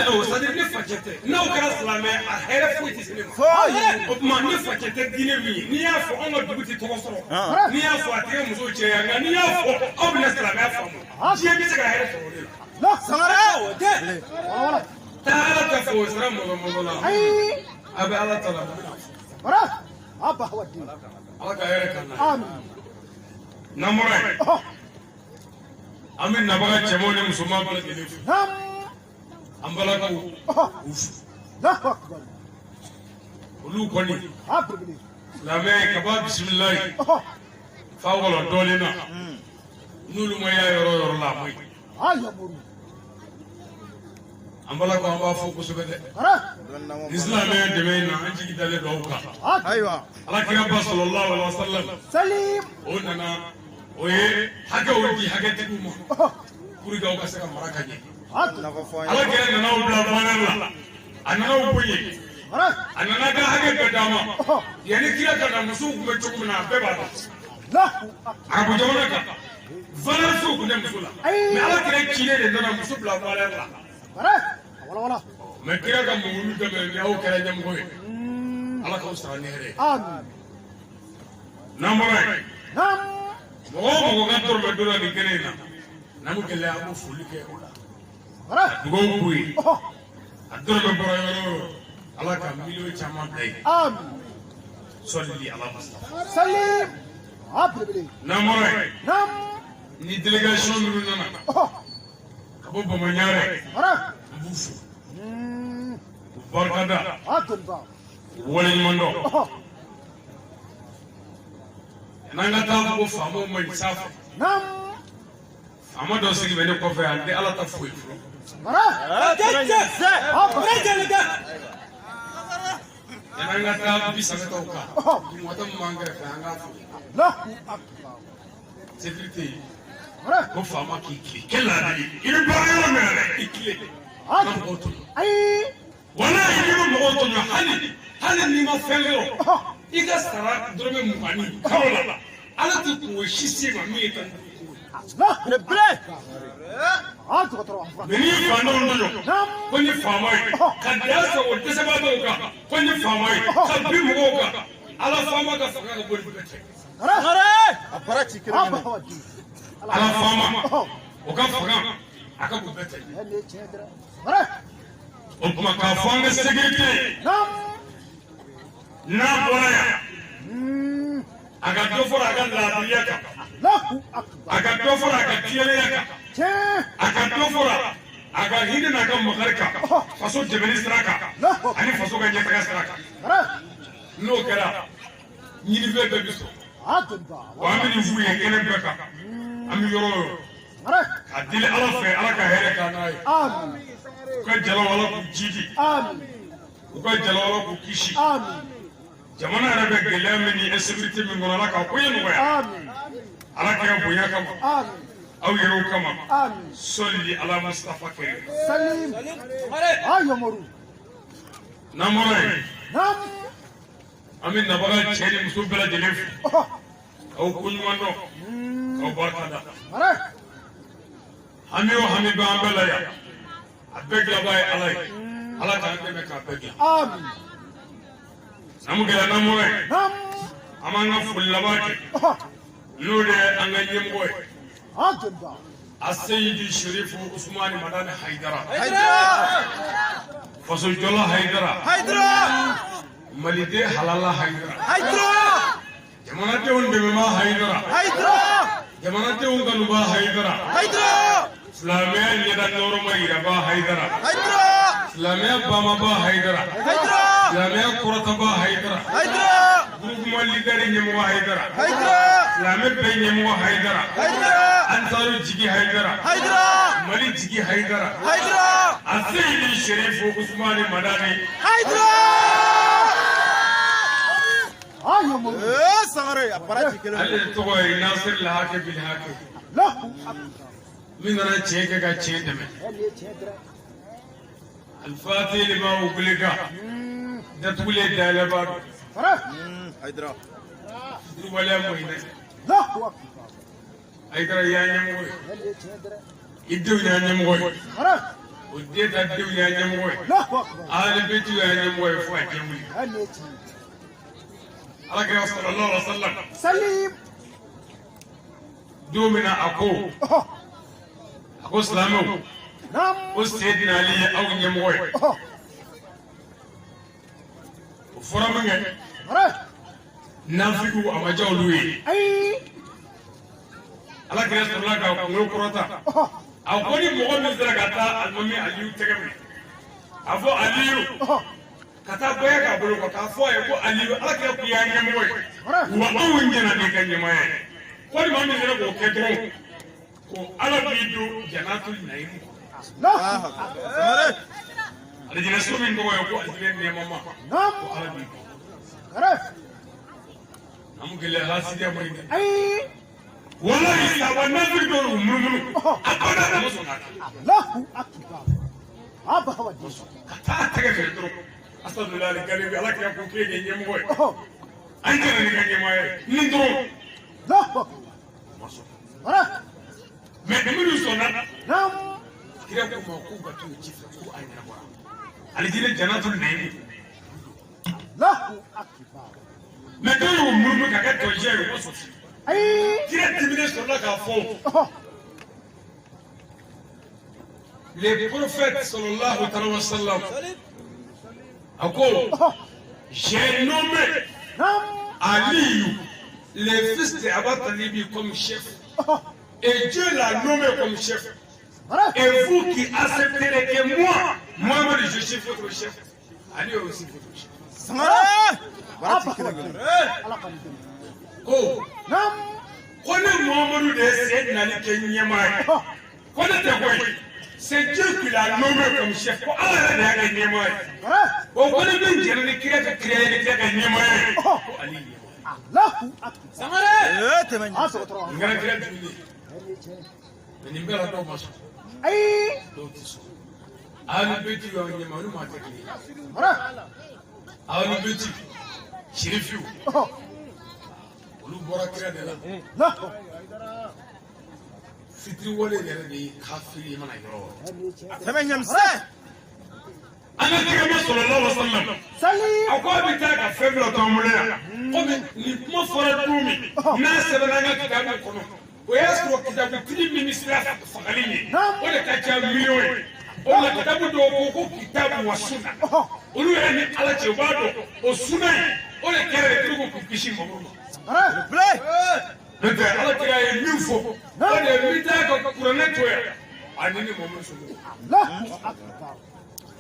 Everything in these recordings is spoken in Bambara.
O c'est-à-dire ne facɛ tɛ n'aw kɛra silamɛ a hɛrɛ foyi tɛ se ne ma. O tuma ne facɛ tɛ diinɛ min ye n'i y'a fɔ anw ka dugu tɛ tɔgɔ sɔrɔ n'i y'a fɔ a tɛ muso cɛ ya nka n'i y'a fɔ aw bɛna silamɛya faamu diɲɛ bɛ se ka hɛrɛ sɔrɔ o de la. Sangare. Taa Ala ta fɔ o sira mɔgɔ mɔgɔ la a bɛ Ala ta la. Ala ka hɛrɛ k'an na. N'an bɔra yen an bɛ nabaga cɛmanw ni musomanw bɛɛ lajɛlen fo. An balakaw u fo. Olu kɔni silamɛ ka bɔ bisimilayi fa wɔlɔ dɔɔnin na n'olu ma y'a yɔrɔ yɔrɔ la a ma ɲi. An balakaw an b'a fɔ kosɛbɛ dɛ. Ni silamɛya dɛmɛ in na an jigi dalen don aw kan. Ala kira ba sallallahu alaihi wa sallam o nana o ye hakɛw di hakɛtigiw ma pour que aw ka se ka mara ka ɲɛ. Ala kira nana aw bila valeur la a nana aw bonya a nana ka hakɛ bɛɛ d'a ma yanni kira ka na musow tun bɛ cogo min na a bɛɛ b'a dɔn. Arabu jamana kan valeur foyi tun tɛ muso la mais ala kira cilen de nana muso bila valeur la. Mais kira ka mɔgɔw dɛmɛ ni aw kɛra ɲɛmɔgɔ ye ala k'aw sara ni hɛrɛ ye. N'an bɔra yen mɔgɔ o mɔgɔ ka dɔrɔmɛ donna nin kɛnɛ in na n'an bɛ gɛlɛya an b'o foli kɛ o la. Dugawu k'u ye a dɔrɔmɛ bɔra yɔrɔ o yɔrɔ ala ka miliyɔn caman bila yen. Sɔli ala Mustafa. N'an bɔra yen ni délégation minnu nana ka bɔ Bamaɲarɛ n b'u fo u barikada u waleɲuman dɔn. N'an ka taa fɔ ko faamaw ma ɲi sanfɛ faama dɔ sigi bɛ ne kɔfɛ yan n tɛ Ala ta foyi fɔlɔ. Yan'an ka taa bi sɛbɛtaw kan dugumata min b'an kɛrɛfɛ an k'a fo. Sécurité ko faama k'i tilen kɛ laadiri i bɛ baara yɔrɔ min na dɛ i tilen ka mɔgɔw tɔɲɔ. Walayi n'i ma mɔgɔw tɔɲɔ hali n'i ma fɛn sɔrɔ i ka sara dɔrɔmɛ 20 kalo la Ala tɛ kungo si s'e ma min ye tan. Mais n'i ye faamaw tɔɲɔ ko n ye faama ye ka dan sago dɛsɛbaatɔw kan ko n ye faama ye ka bin mɔgɔw kan Ala faama ka fanga ka bon ni bɛɛ cɛ. Ala faama o ka fanga a ka bon bɛɛ cɛ. O tuma k'a fɔ an ka sécurité n'a bɔra yan a ka dɔ fara a ka laadiriya kan a ka dɔ fara a ka tilennenya kan a ka dɔ fara a ka hinɛ n'a ka makari kan faso dɛmɛni sira kan ani faso ka ɲɛtaga sira kan n'o kɛra ɲinifɛn bɛɛ bɛ sɔrɔ. Wa an bɛ nin f'u ye kɛnɛ bɛɛ kan an bɛ yɔrɔ o yɔrɔ k'a deli Ala fɛ Ala ka hɛrɛ k'an n'a ye u ka jalaw Ala k'u jidi u ka jalaw Ala k'u kisi. Jamana yɛrɛ bɛ gɛlɛya min ni insécurité min kɔnɔ Ala k'a ko ye nɔgɔya Ala kɛra bonya kama aw yɛrɛw kama sɔli ala Mustafa kɛrɛ. N'an bɔra yen an bɛ nabaga cɛ ni muso bɛɛ lajɛlen fo k'aw koɲuman dɔn k'aw barika da. Hami o hami bɛ an bɛɛ la yan a bɛɛ dilanbaa ye Ala ye Ala k'an dɛmɛ k'a bɛɛ dilan. N'an gɛlɛya n'an bɔra yen an b'an ka foli laban kɛ n'o de ye an ka ɲɛmɔgɔ ye Aseyidi Sherifu Usumani Madani Hayidara fasojɔla Hayidara Maliden halala Hayidara jamanadenw dɛmɛbaa Hayidara jamanadenw kanubaa Hayidara silamɛya ɲɛda nɔrɔma yirabaa Hayidara silamɛya bamabaa Hayidara silamɛya kɔrɔtabaa Hayidara groupement leader ɲɛmɔgɔ Hayidara silamɛ bɛɛ ɲɛmɔgɔ Hayidara Ansaru jigi Hayidara Mali jigi Hayidara Aseyidi Sherifu Usumani Madani Hayidara. Ale tɔgɔ ye Nasir Lahake bil Hake min nana tiɲɛ kɛ ka tiɲɛ dɛmɛ. Alifati lima ubilika datugulen dayɛlɛba don. Waleya mɔ hinɛ. Hayidara i y'an ɲɛmɔgɔ ye i denw y'an ɲɛmɔgɔ ye. O den ta denw y'a ɲɛmɔgɔ ye. Ali bɛti y'a ɲɛmɔgɔ ye fo a diɲɛ wuli. Ala kira sallallahu alaihi wa sallam. Don min na a ko silamɛw ko Seydina Ali ye aw ɲɛmɔgɔ ye. O fɔra min kɛ nafigiw a ma diya olu ye. Ala kira sɔrɔla ka kunkolo kɔrɔta. A ko ni mɔgɔ min sera ka taa alimami Aliyu tɛgɛ minɛ, a fɔ Aliyu ka taa bɔya k'a bolo kɔ k'a fɔ a ye ko Aliyu Ala kira k'i y'a ɲɛmɔgɔ ye, wa anw ɲɛna n'i ka ɲɛmaaya ye. Ko ni maa min sera k'o kɛ dɔrɔn ko Ala b'i don janatul naim kɔnɔ. Alijinɛ so min tɔgɔ ye ko alijinɛ nɛɛmama, ko Ala b'i don. An gɛlɛya hasidiya man ɲi dɛ. Walahi saba nafigi dɔw y'u munumunu a bada a ma sɔn k'a kɛ. Ka taa tɛgɛ fɛ dɔrɔn asadulayi galibi Ala kira ko k'e de ye ɲɛmɔgɔ ye, an jɛra n'i ka ɲɛmaaya ye nin dɔrɔn. Mɛ minnu sɔnna kira ko ma k'u ka t'u ci fɛ ko a ɲɛnabɔra alijinɛ janatul naim. Mɛ dɔw y'u munumunu ka kɛ tɔnjɛ ye u ma sɔn. Kira diminen sɔrɔla k'a fɔ le prophète sallallahu alayhi wa sallam a ko j'ai nommé Aliyu le fils de Aba Talibi comme chef et Dieu l'a nommé comme chef et vous qui accepterez que moi Mohamed je suis votre chef, Ali est aussi votre chef. Ko ko ne Muhammadu de ye Seydina Ali kɛ ɲɛmaa ye, ko ne tɛ koyi, c'est Dieu qui l'a nommé comme chef, ko Ala yɛrɛ de y'a kɛ ɲɛmaa ye. O ko ne bɛ jɛn ni kira ka kira ye ni kira ka ɲɛmaaya ye, ko Ali ye ɲɛmaa ye. Nin kɛra kira dumuni ye, mɛ nin bɛɛ la dɔw ma sɔn, dɔw tɛ sɔn. Ahlu Beyti y'aw ɲɛmaa, olu maa tɛ kelen ye. Ahlu Beyti sirifiw olu bɔra kira de la. Fitiriwale yɛrɛ de ye kafiri ye mana yɔrɔ o yɔrɔ. An ka kira ma sallallahu alaihi wa sallam a ko a bɛ taa ka fɛn bila to an bolo yan, komi nin kuma fɔra don min n'a sɛbɛnna an ka kitabu kɔnɔ, o y'a sɔrɔ kitabutigi min bɛ sira fagali ye o de ka ca miliyɔn ye. O la kitabu dɔw ko kitabu wa sunna, olu yɛrɛ ni Ala cɛ u b'a dɔn o sunna in o de kɛra de pour k'u kisi mɔgɔw ma. N'o tɛ Ala kira ye min fɔ o de ye n bɛ taa ka kuranɛ to yan ani ni mɔgɔ somɔgɔw.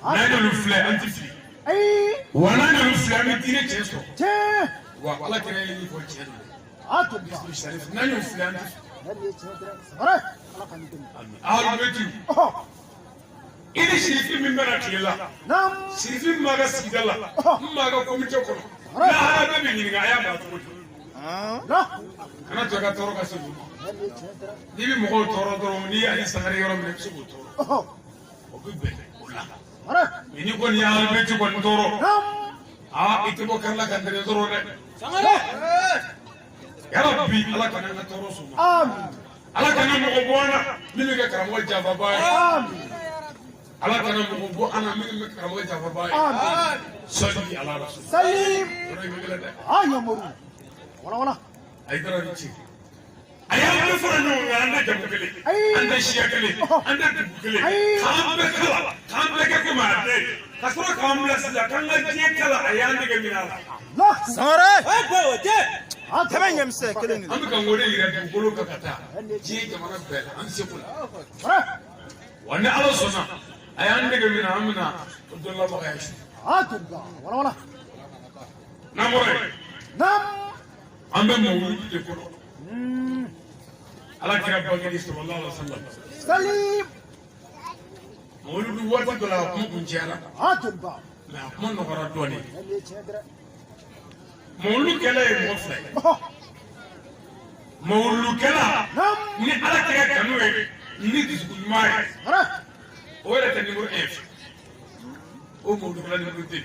N'an y'olu filɛ an tɛ fili, wa n'an y'olu filɛ an bɛ diinɛ tiɲɛ sɔrɔ. Wa Ala kira ye min fɔ tiɲɛ don. N'an y'olu filɛ an tɛ fili. Ahlu Beyti i ni sirifin min bɛna tile la, sirifin min b'a ka sigida la, min b'a ka komite kɔnɔ, lahara bɛɛ bɛ ɲininka a y'a mara cogo di. Kana to i ka tɔɔrɔ ka se olu ma. N'i bɛ mɔgɔw tɔɔrɔ dɔrɔn n'i y'ale sangare yɔrɔ min na i bɛ se k'o tɔɔrɔ, o bɛ bɛn o la. Mɛ n'i kɔni ye Ahlu Beyti kɔni tɔɔrɔ, aa i tɛ bɔ kari la ka ntɛnɛn tɔɔrɔ dɛ. Yarabi Ala kana an ka tɔɔrɔ s'u ma. Ala kana mɔgɔ bɔ an na min bɛ kɛ karamɔgɔ janfabaa ye. Ala kana mɔgɔ bɔ an na min bɛ karamɔgɔ janfabaa ye. Sali ala rasul. Yɔrɔ in bɛ gɛlɛn dɛ. Ayidara ni ce. A y'an bɛɛ fara ɲɔgɔn kan, an tɛ jamu kelen, an tɛ siya kelen, an tɛ dugu kelen, k'an bɛɛ kala, k'an bɛɛ kɛ komi a den ye, ka sɔrɔ k'an bila sisan k'an ka diɲɛ kala a y'an dege min a la. An bɛ ka ŋɔni yira dugukolo kan ka taa diɲɛ jamana bɛɛ la, an seko la. Wa ni Ala sɔnna a y'an dege min na, an bɛna o dɔnnibagaya su. N'an bɔra yen, an bɛ mawuludu de kɔnɔ. Ala kira bangeli sallallahu alaihi wa sallam. Mawuludu waati dɔ la a kuma kun cayara, mɛ a kuma nɔgɔyara dɔɔnin. Mawulukɛla ye mɔgɔ fila ye. Mawulukɛla ni Ala kira kanu ye ni dusukun ɲuman ye, o yɛrɛ tɛ numéro 1 fɛ. O mawulukɛla numéro 2.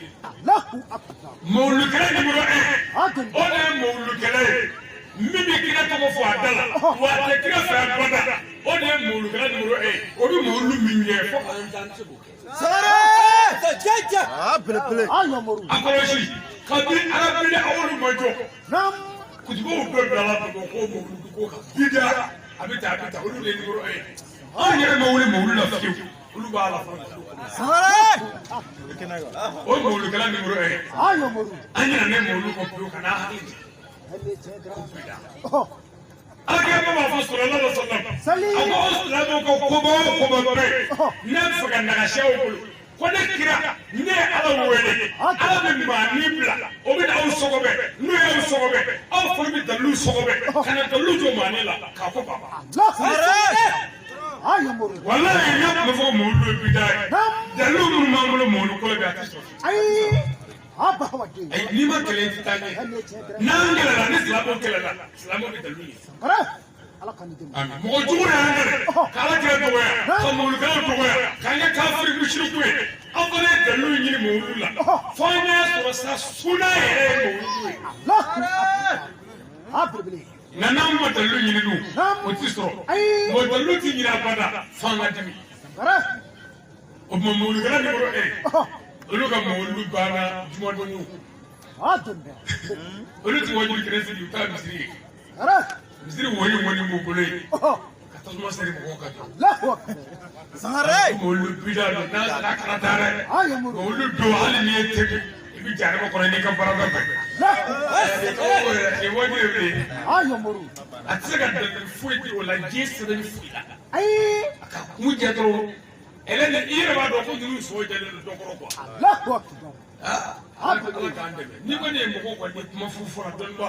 Mawulukɛla numéro 1 o de ye mawulukɛla ye min bɛ kira tɔgɔ fɔ a da la, wa a tɛ kira fɛ a bada. O de ye mawulukɛla numéro 1 ye. O bɛ mawulu min kɛ fo an t'an se k'o kɛ. Belebele. A kɔlɔsi kabini Arabili awolu ma jɔ. Kutubaw bɛɛ bilala Bamakɔ mawuludu ko kan. Bida a bɛ tan a bɛ tan olu de ye numéro 1 ye. Anw yɛrɛ ma wuli mawulu la fiyewu. Olu b'a la fɔlɔ. O ye mawulukɛla numéro 1 ye. An ɲinɛ ne mawulu kɔ pewu ka n'a hakili jigin. Ala kɛ b'a fɔ sallallahu alaihi wasallam. A ko aw silamɛw ka koba o koba bɛ yen n'a bɛ fɛ ka nagasi aw bolo. Ko ne kira ne ye Ala wele Ala bɛ maa min bila o bɛ na aw sɔgɔbɛ n'o y'aw sɔgɔbɛ aw fana bɛ dalilu sɔgɔbɛ ka na dalilu jɔ maa ne la k'a fɔ baba. Walayi ne tun bɛ fɔ ko mawulu ye bida ye dalilu minnu b'an bolo mawulu ko la bi a tɛ sɔrɔ. Ayi n'i ma kɛlɛ i tɛ taa ɲɛ n'an kɛlɛla ni silamɛw kɛlɛla silamɛw bɛ dalilu ɲini. Mɔgɔ jugu de y'an kɛlɛ k'Ala kira dɔgɔya ka mawulukɛlaw dɔgɔya k'an kɛ kafiri musiriku ye an fana ye dalilu ɲini mawulu la fo an y'a sɔrɔ sa suna yɛrɛ ye mawulu ye. Nka n'an ma dalilu ɲini dun o ti sɔrɔ mɔgɔ dalilu ti ɲini abada f'an ka dimi. O tuma mawulukɛla numéro 1 olu ka mawulu banna jumadon olu ti wajulu kɛnɛ sigi u taa misiri ye. Misiri wɔni wɔni b'u bolo yen ka tasuma seri mɔgɔw kan dɔrɔn. Mawulu bida don n'a sera kana taa dɛ. Mawulu don hali n'i ye tegi i bɛ jaareba kɔnɔ n'i ka baara bɛɛ. A tɛ se ka dalilu foyi di o la diɲɛ sɛbɛnni foyi la. A ka kun jɛ dɔrɔn ɛlɛ i yɛrɛ b'a dɔn ko ninnu sɔn jɛlen don dɔ kɔrɔ quoi. Ala k'an dɛmɛ n'i kɔni ye mɔgɔw kɔni kuma fu fɔra dɔnniba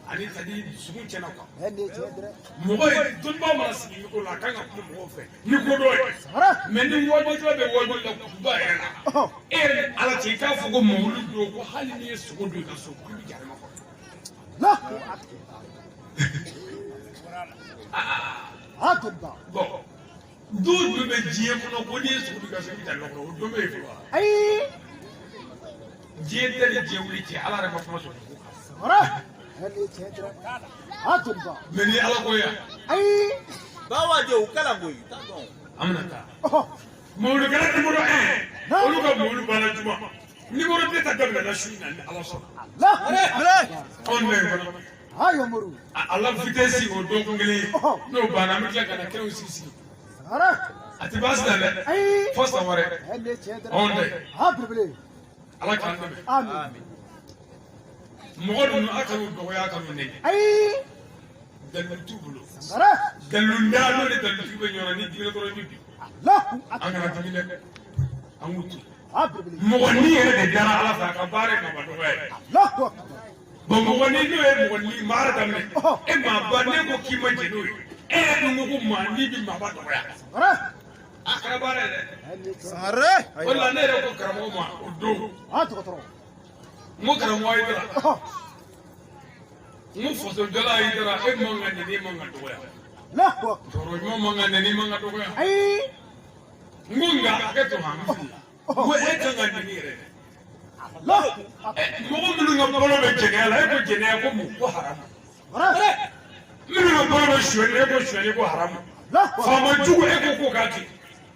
ani c'est-à-dire dusukun tiɲɛna quoi. Mɔgɔ ye dɔnniba mana sigi micro la a kan ka kuma mɔgɔw fɛ ni ko dɔ ye mais ni wajibila bɛ wajibi la kutuba yɛrɛ la e yɛrɛ ni Ala cɛ i k'a fɔ ko mawulu don ko hali n'i ye sogo don i ka so k'i bɛ jahanama kɔnɔ. Bon don dɔ bɛ diɲɛ kɔnɔ ko n'i ye sogo don i ka so i bɛ jahanama kɔnɔ o don bɛ yen fɔlɔ. Diɲɛ tɛ ni diɲɛ wuli cɛ Ala yɛrɛ ma kuma sɔrɔ ko kan. Mais ni Ala ko yan. An bɛna taa. Mawulukɛla numéro 1 olu ka mawulu banna juma numéro 2 ta daminɛna su in na ni Ala sɔnna. Anw bɛ yen fana. A la vitesse o dɔgɔkun kelen ye n'o banna an bɛ tila ka na kɛnɛw sigi sigi. A tɛ baasi la dɛ fo san wɛrɛ. Anw tɛ. Ala k'an dɛmɛ. Mɔgɔ ninnu a kan'u dɔgɔya a kan'u nɛni. Dalilu t'u bolo. Dalilu n'o ni dalilutigi bɛ ɲɔgɔn na ni dimina dɔrɔn i bɛ bin. An kana dimi dɛ. An k'u to. Mɔgɔ ni yɛrɛ de dara Ala fɛ a ka baara ye maaba dɔgɔya ye. Bon mɔgɔ ni n'o ye mɔgɔ ni maara daminɛ. E maaba ne ko k'i ma jɛn n'o ye. E yɛrɛ dun ko ko maa ni bɛ maaba dɔgɔya. A kɛra baara ye dɛ. O de la ne yɛrɛ ko karamɔgɔ ma o don. N ko karamɔgɔ Hayidara. N ko fasojɔla Hayidara e man ka nɛni e man ka dɔgɔya. Cɛkɔrɔba ɲuman man ka nɛni e man ka dɔgɔya. N ko nka hakɛ to han. N ko e kan ka nɛni yɛrɛ dɛ. Mɔgɔ minnu ka balo bɛ jɛnɛya la e ko jɛnɛya ko mun ko haramu. Minnu ka balo bɛ sonyɛli la e ko sonyɛli ko haramu. Faama jugu e ko k'o k'a ten.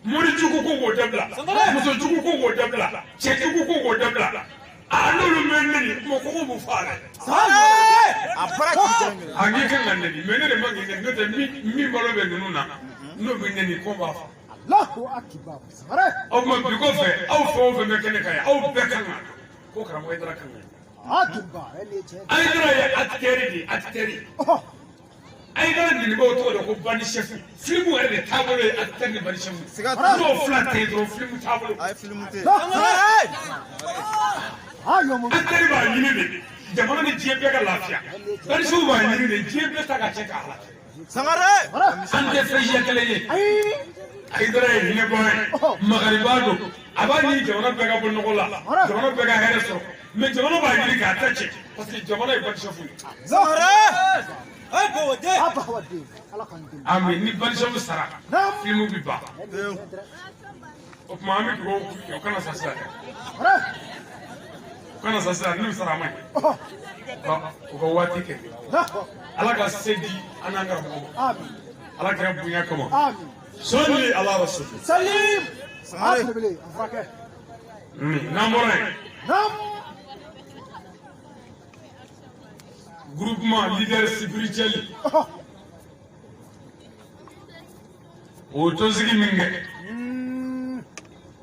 Mori jugu ko k'o dabila. Muso jugu ko k'o dabila. Cɛ jugu ko k'o dabila. A n'olu bɛ nɛni kuma kɔngɔ b'u fa dɛ. A n'i kan ka nɛni mais ne de man k'i nɛni n'o tɛ min balo bɛ ninnu na n'o bɛ nɛni kɔ b'a fa. O tuma bi kɔfɛ aw fɛn o fɛn bɛ kɛnɛ kan yan aw bɛɛ kan ka ko karamɔgɔ Hayidara kan ka. Hayidara ye acteur de ye acteur. Hayidara nɛnibaw tɔgɔ de ko bandi chef filimu yɛrɛ de taabolo ye acteur ni bandi chef n'o fila tɛ yen dɔrɔn filimu taabolo. Acteur b'a ɲini de jamana ni diɲɛ bɛɛ ka lafiya bandi chef b'a ɲini de diɲɛ bɛɛ ta ka cɛ k'a lafiya. An tɛ fɛn siya kelen ye. Hayidara ye hinɛbaa ye magaribaa don a b'a ɲini jamana bɛɛ ka bɔ nɔgɔ la jamana bɛɛ ka hɛrɛ sɔrɔ mais jamana b'a ɲini k'a ta cɛ parce que jamana ye bandi chef ye. Ami ni bandi chef sara filimu bi ban o tuma an bɛ dugawu kɛ o kana sa sisan dɛ o kana sa sisan n'u sara a ma ɲi o ka waati kɛ Ala ka se di an n'an karamɔgɔ ma. Ala kɛra bonya kama. Amin. Sɔli ala rasul. Salim. A belebele a furakɛ. N'an bɔra yen. Naam. Groupement leader spirituel. O tɔnsigi min kɛ.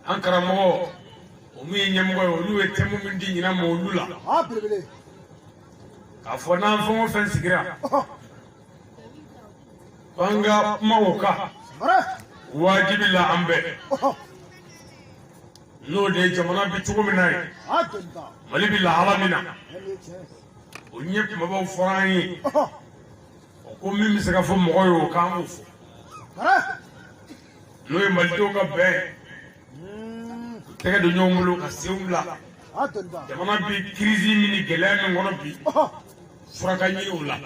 An karamɔgɔ o min ye ɲɛmɔgɔ ye olu ye thème min di ɲinan ma olu la. A belebele. K'a fɔ n'an fɛn o fɛn sigira. Ko an ka kuma o kan. Wajibi la an bɛɛ. N'o de ye jamana bɛ cogo min na ye. Mali bɛ lahala min na. O ɲɛ kumabaw fɔra an ye. O ko min bɛ se ka fɔ mɔgɔw ye o k'an k'o fɔ. N'o ye malidenw ka bɛn. Tɛgɛ don ɲɔgɔn bolo ka senw bila. Jamana bɛ crise min ni gɛlɛya min kɔnɔ bi. Fura ka ɲini o la.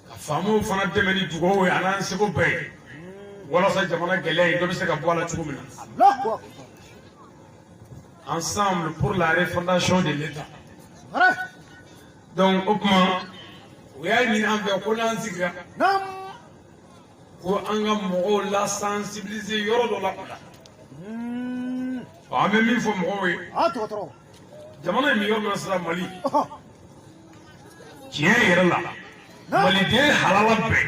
Ka faamaw fana dɛmɛ ni dugawu ye a n'an seko bɛɛ ye. Walasa jamana gɛlɛya in dɔ bɛ se ka bɔ a la cogo min na. Ensemble pour la refondation de l'État. Donc o tuma o y'a ɲini an fɛ ko n'an sigira. Ko an ka mɔgɔw la sensibiliser yɔrɔ dɔ la o la. An bɛ min fɔ mɔgɔw ye. Jamana in bɛ yɔrɔ min na sisan Mali. Tiɲɛ yɛrɛ la. Maliden halala bɛɛ.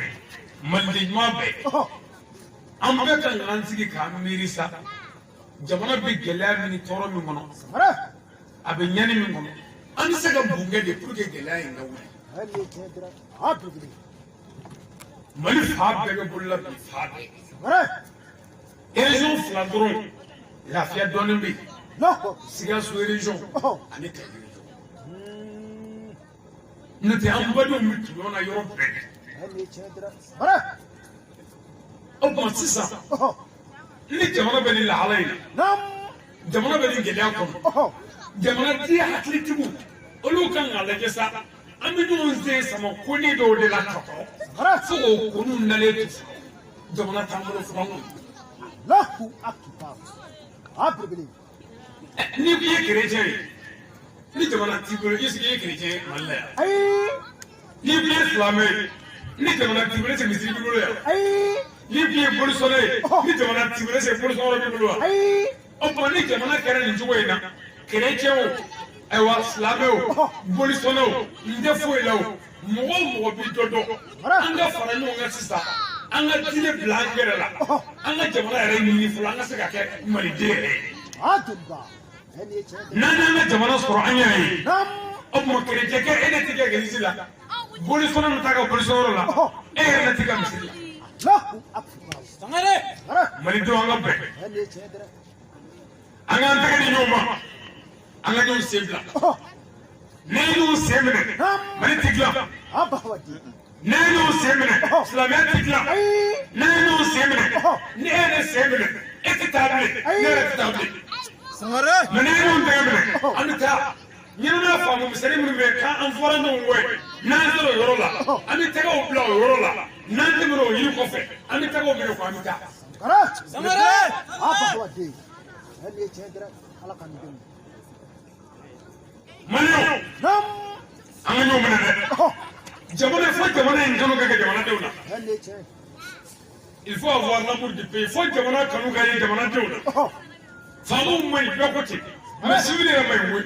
Maliden ɲuman bɛɛ. An bɛɛ ka kan sigi k'an miiri sa. Jamana bɛ gɛlɛya min ni tɔɔrɔ min kɔnɔ. A bɛ ɲani min kɔnɔ. An bɛ se ka mun kɛ de pour que gɛlɛya in ka wuli. Mali fan bɛɛ bɛ bolola bi fan bɛɛ. Région fila dɔrɔn lafiya dɔɔnin bɛ yen. Sikaso région ani Kayi région. N'o tɛ an badenw bɛ tɔɲɔ na yɔrɔ bɛɛ. O tuma sisan ni jamana bɛ nin lahala in na. Jamana bɛ nin gɛlɛya kɔnɔ. Jamanaden hakilitigiw olu kan k'a lajɛ sa an bɛ ɲɔgɔn sen sama koni dɔw de la ka kɔrɔ fo k'o koniw nalen to jamana t'an bolo fura kɔnɔ. N'i ko i ye chrétien ye ni jamana t'i bolo est-ce que i ye chrétien ye Mali la yan. N'i ko i ye silamɛ ye ni jamana t'i bolo est-ce que misiri b'i bolo yan. N'i ko i ye bolisɔnna ye ni jamana t'i bolo est-ce que bolisɔnyɔrɔ b'i bolo wa. O tuma ni jamana kɛra nin cogo in na. Chrétien o ayiwa silamɛ o bolisɔnna o n tɛ foyi la o mɔgɔ o mɔgɔ b'i dɔ dɔn an ka fara ɲɔgɔn kan sisan an ka diinɛ bila an yɛrɛ la an ka jamana yɛrɛ ɲini fɔlɔ an ka se ka kɛ maliden yɛrɛ ye. N'an y'an ka jamana sɔrɔ an yɛrɛ ye o tuma chrétien kɛ e de tɛ kɛ église la bolisɔnna bɛ taa ka bolisɔnyɔrɔ la e yɛrɛ de tɛ ka misiri la. Malidenw an ka bɛn an k'an tɛgɛ di ɲɔgɔn ma. An ka ɲɔgɔn sen bila. N'an ye ɲɔgɔn sen minɛ, Mali tɛ dilan. N'an ye ɲɔgɔn sen minɛ, silamɛya tɛ dilan. N'an ye ɲɔgɔn sen minɛ, ni e ye ne sen minɛ, e tɛ taa bilen, ne yɛrɛ tɛ taa bilen. Mais n'an ye ɲɔgɔn tɛgɛ minɛ, an bɛ taa. Ɲɛnamaya faamu misɛnnin minnu bɛ yen k'an fɔra ɲɔgɔn kɔ ye, n'an sera o yɔrɔ la, an bɛ tɛgɛw bila o yɔrɔ la. N'an tɛmɛna o yiri kɔfɛ, an bɛ tɛgɛw minɛ kɔ an bɛ taa. Maliyɛnw an ka ɲɔgɔn minɛ dɛ. Jamana fo jamana in kanu ka kɛ jamanadenw na. Il faut avoir l'amour du pays. Fo jamana kanu ka ye jamanadenw na. Faamaw ma ɲi bɛɛ ko ten. Mais civil yɛrɛ ma ɲi koyi.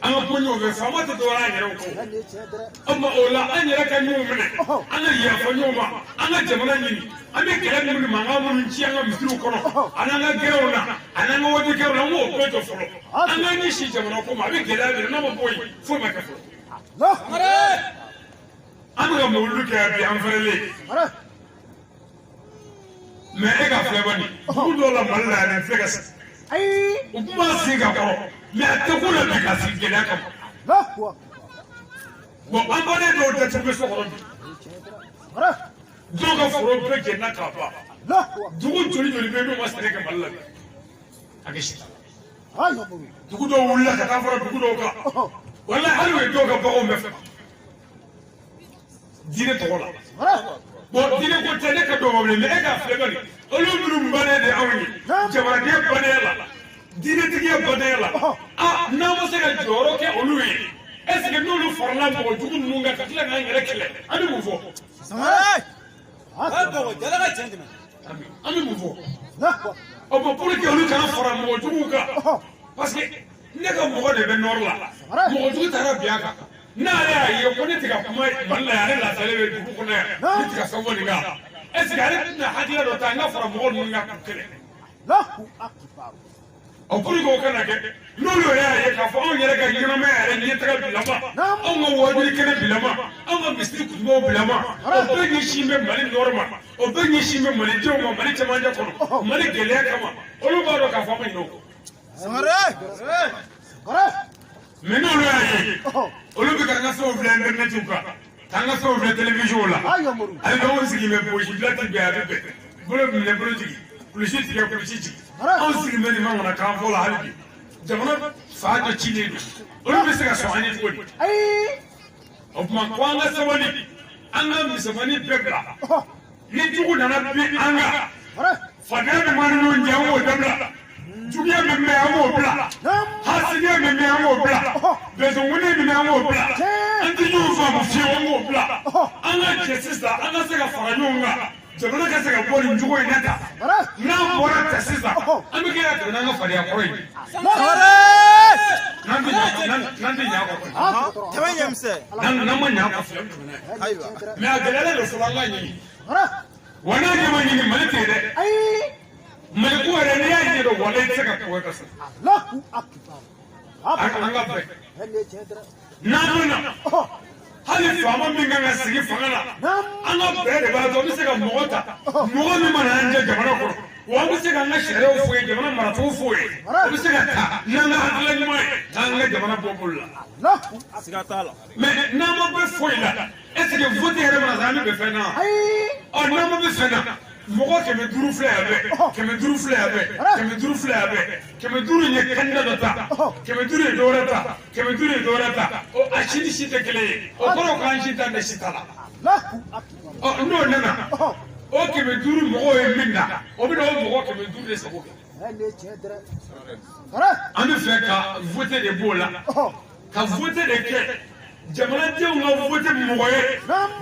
An ka kuma ɲɔgɔn fɛ faama tɛ dɔwɛrɛ an yɛrɛw kɔ. O tuma o la an yɛrɛ ka ɲɔgɔn minɛ. An ka yafa ɲɔgɔn ma. An ka jamana ɲini. An bɛ kɛlɛ minnu mankan minnu ci an ka misiriw kɔnɔ. Ani an ka gɛrɛw na. Ani an ka wajukɛw na. An k'o bɛɛ jɔ fɔlɔ. An k'an ɲɛsin jamana ko ma. A bɛ gɛlɛya min na n'a ma bɔ yen foyi ma kɛ fɔlɔ. An bɛ ka mobili kɛ bi an fɛrɛlen. Mais e ka filɛ bani dugu dɔw la Mali la yan nin filɛ ka sigi. O tun b'a sen ka kɔrɔ mais a tɛ ko la bi ka sigi gɛlɛya kama. Bon an baden dɔw datugu bɛ so kɔnɔ bi. Dɔw ka foro bɛɛ jɛnna k'a ban. Dugu joli joli bɛ yen n'u ma sɛnɛ kɛ Mali la bi. A kɛ si. Dugu dɔw wulila ka taa fara dugu dɔw kan. Walahi hali o ye dɔw ka baganw bɛɛ faga. Diinɛ tɔgɔ la. Bon diinɛ ko tɛ ne ka dɔn ma bilen mais e ka filɛ bani olu minnu bannen de anw ye jamanaden badenya la diinɛtigiya badenya la a n'an ma se ka jɔyɔrɔ kɛ olu ye est ce que n'olu farala mɔgɔ jugu ninnu kan ka tila k'an yɛrɛ kɛlɛ an bɛ mun fɔ. An bɛ mun fɔ? O bon pour que olu kana fara mɔgɔ juguw kan, parce que ne ka mɔgɔ de bɛ nord la, mɔgɔ jugu taara bin a kan. N'ale y'a ye ko ne tɛ ka kuma Mali la yan, ale lafiyalen bɛ dugu kɔnɔ yan, ne tɛ ka fɛn fɔ nin kan. Est ce que ale tɛna hakilina dɔ ta n ka fara mɔgɔ ninnu kan k'u kɛlɛ? O pour que o kana kɛ, n'olu yɛrɛ y'a ye k'a fɔ anw yɛrɛ ka ɲɛnamaya yɛrɛ ɲɛtaga bilama, anw ka wajuli kɛnɛ bilama, anw ka misiri kutubaw bilama, o bɛɛ ɲɛsin bɛ Mali nord ma, o bɛɛ ɲɛsin bɛ malidenw ma, Mali cɛmancɛ kɔnɔ, Mali gɛlɛya kama, olu b'a dɔn k'a fɔ an ma ɲinɛ o kɔ. Mais n'olu y'a ye, olu bɛ k'an ka fɛnw filɛ intɛrɛnɛtiw kan, k'an ka fɛnw filɛ télévision la. Hali anw sigi bɛ bosi bila ti bɛn, a bɛ bɛn bolo minɛ bolo jigin, kulusi tigɛ kulusi jigin. Anw sigi bɛ nin ma kɔnɔ k'an fɔ la hali bi jamana fa dɔ cilen don, olu bɛ se ka sɔn an ye cogo di? O tuma ko an ka sabali, an ka misɛnmanin bɛɛ bila. Ni jugu nana bin an kan, fadenya min b'an ni ɲɔgɔn cɛ, an k'o dabila. Juguya min bɛ an k'o bila, hasidiya min bɛ an k'o bila, bɛnsɔnkuni min bɛ an k'o bila, an tɛ ɲɔgɔn faamu fiyewu, an k'o bila. An ka jɛ sisan, an ka se ka fara ɲɔgɔn kan, jamana ka se ka bɔ nin cogo in na tan. N'an bɔra ta sisan, an bɛ kɛ ka tɛmɛ n'an ka fadenya kɔrɔ ye. N'an tɛ ɲɛ a kɔ. N'an ma ɲɛ a kɔ filɛ, an bɛ tɛmɛ n'a ye. Mais a gɛlɛyalen don fɔlɔ, an k'a ɲɛɲini. Wa n'a ɲɛ ma ɲini, Mali tɛ yen dɛ. Mali ko yɛrɛ, n'i y'a ɲɛdɔn, walayi i tɛ se ka ko ka sɔrɔ. An ka bɛn. N'an ma na, hali faama min kan ka sigi fanga la, an ka bɛn de b'a to an bɛ se ka mɔgɔ ta, mɔgɔ min mana an jɛ jamana kɔnɔ, wa an bɛ se k'an ka sariyaw f'u ye, jamana maracogo f'u ye, o bɛ se ka ta n'an ka hakilina ɲuman ye, k'an ka jamana bɔ bolo la. Mais n'an ma bɛ foyi la, est ce que vote yɛrɛ mana se, an bɛ bɛn fɛn na wa? Ɔ n'an ma bɛ fɛn na, mɔgɔ 500 filɛ yan bɛɛ, 500 filɛ yan bɛɛ, 500 filɛ yan bɛɛ, 500 in ye candidat dɔ ta, 500 ye dɔ wɛrɛ ta, 500 ye dɔ wɛrɛ ta, o a si ni si tɛ kelen ye, o kɔrɔ k'an si t'an tɛ si ta la. Ɔ n'o nana, o 500 mɔgɔw ye min ta, o bɛ na o mɔgɔ 500 de sago kɛ. An bɛ fɛ ka vote de b'o la, ka vote de kɛ jamanadenw ka vote mɔgɔ ye,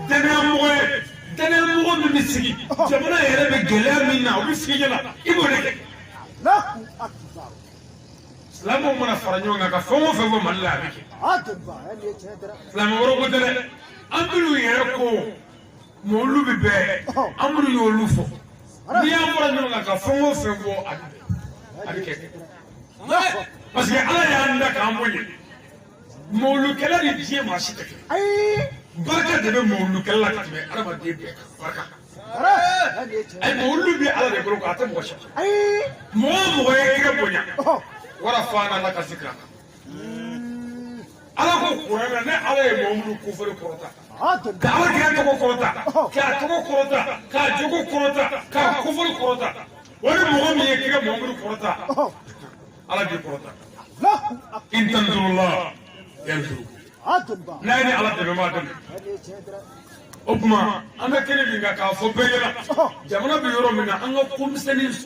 danaya mɔgɔ ye. Danaya mɔgɔ min bɛ sigi jamana yɛrɛ bɛ gɛlɛya min na, o bɛ f'i ɲɛna, i b'o de kɛ. Silamɛw mana fara ɲɔgɔn kan ka fɛn o fɛn fɔ Mali la, a bɛ kɛ. Silamɛ wɛrɛ ko tɛ dɛ, an minnu yɛrɛ ko mɔlu bɛ bɛn, an minnu y'olu fɔ, n'i y'an fara ɲɔgɔn kan ka fɛn o fɛn fɔ, a bɛ bɛn, a bɛ kɛ. Parce que Ala y'an da k'an bonya. Mɔlukɛla ni diɲɛ maa si tɛ kɛ. Barika de bɛ mɔlukɛla la ka tɛmɛ adamaden bɛɛ kan, barika. Ayi, mɔlu bɛ Ala de bolo, a tɛ mɔgɔ si. Mɔgɔ o mɔgɔ ye kira bonya, wara fa n'a ka zikira. Ala ko kuranɛ na, ne Ala ye mɔgɔ minnu kofɔli kɔrɔta, ka Ala kira tɔgɔ kɔrɔta, k'a tɔgɔ kɔrɔta, k'a jogo kɔrɔta, k'a kofɔli kɔrɔta. O ni mɔgɔ min ye kira Muhamadu kɔrɔta, Ala b'i kɔrɔta. In tansurullah yansurukum. N'a ye ni Ala dɛmɛ, b'a dɛmɛ. O tuma an bɛ kɛnɛ min kan k'a fɔ bɛɛ ɲɛna, jamana bɛ yɔrɔ min na, an ka ko misɛnnin.